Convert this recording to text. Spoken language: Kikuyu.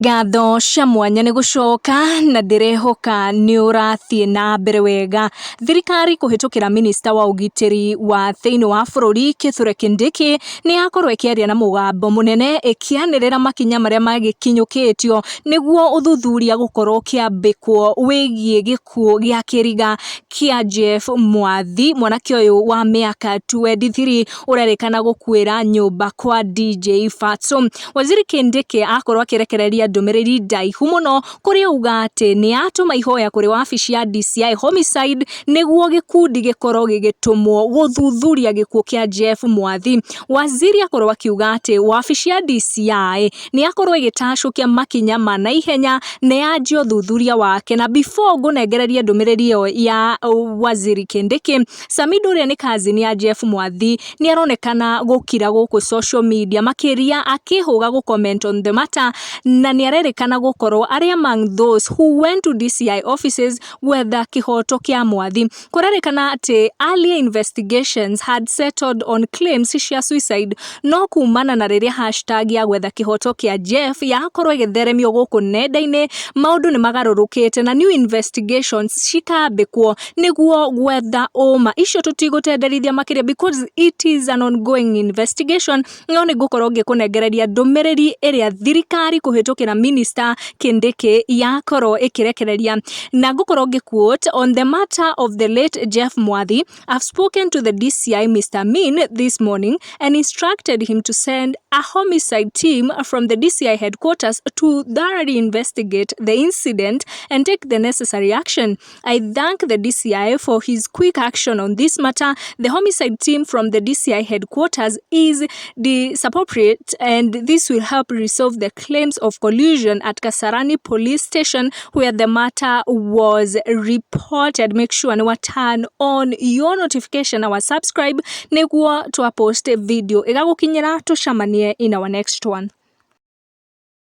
Ngatho cia mwanya nĩ gũcoka na ndĩrehoka nĩ ũrathiĩ na mbere wega. Thirikari kũhĩtũkĩra minista wa ũgitĩri wa thĩinĩ wa bũrũri Kithure Kindiki nĩ yakorwo ĩkĩaria na mũgambo mũnene ĩkĩanĩrĩra makinya marĩa magĩkinyũkĩtio nĩguo ũthuthuria gũkorwo ũkĩambĩkwo wĩgiĩ gĩkuũ gĩa kĩriga kĩa Jeff Mwathi, mwanake ũyũ wa mĩaka 23 ũrerĩkana gũkuĩra nyũmba kwa DJ Fatso. Waziri Kindiki akorwo akĩrekereria ndũmĩrĩri ndaihu mũno kũrĩa auga atĩ nĩ atũma ihoya kũrĩ wabici ya DCI Homicide nĩguo gĩkundi gĩkorwo gĩgĩtũmwo gũthuthuria gĩkuũ kĩa Jeff Mwathi. Waziri akorwo akiuga atĩ wabici ya DCI nĩ yakorwo ĩgĩtacũkia makinya ma naihenya na yanjie ũthuthuria wake. Na before ngũnengererie ndũmĩrĩri ĩyo ya Waziri Kindiki, Samido ũrĩa nĩ cousin ya Jeff Mwathi nĩ aronekana gũkira gũkũ social media makĩria akĩhũga gũ comment on the matter, na nĩ arerĩkana gũkorwo arĩ among those who went to DCI offices gwetha kĩhoto kĩa Mwathi. Kũrerĩkana atĩ earlier investigations had settled on claims cia suicide, no kumana na rĩrĩa hashtag ya gwetha kĩhoto kĩa Jeff yakorwo ĩgĩtheremio gũkũ nenda-inĩ, maũndũ nĩ magarũrũkĩte na new investigations cikambĩkwo nĩguo gwetha ũma. Icio tũtigũtenderithia makĩria because it is an ongoing investigation, no nĩ ngũkorwo ngĩkũnengereria ndũmĩrĩri ĩrĩa thirikari kũhĩtũkĩra minister Kindiki yakorwo ĩkĩrekereria, na ngũkorwo ngĩ quote: "On the matter of the late Jeff Mwathi, I've spoken to the DCI, Mr. Min, this morning and instructed him to send a homicide team from the DCI headquarters to thoroughly investigate the incident and take the necessary action. I thank the DCI for his quick action on this matter. The homicide team from the DCI headquarters is disappropriate and this will help resolve the claims of collusion at Kasarani Police Station, where the matter was reported." Make sure nĩ wa turn on your notification na wa subscribe nĩguo twa post video ĩgagũkinyĩra. Tũcemanie in our next one.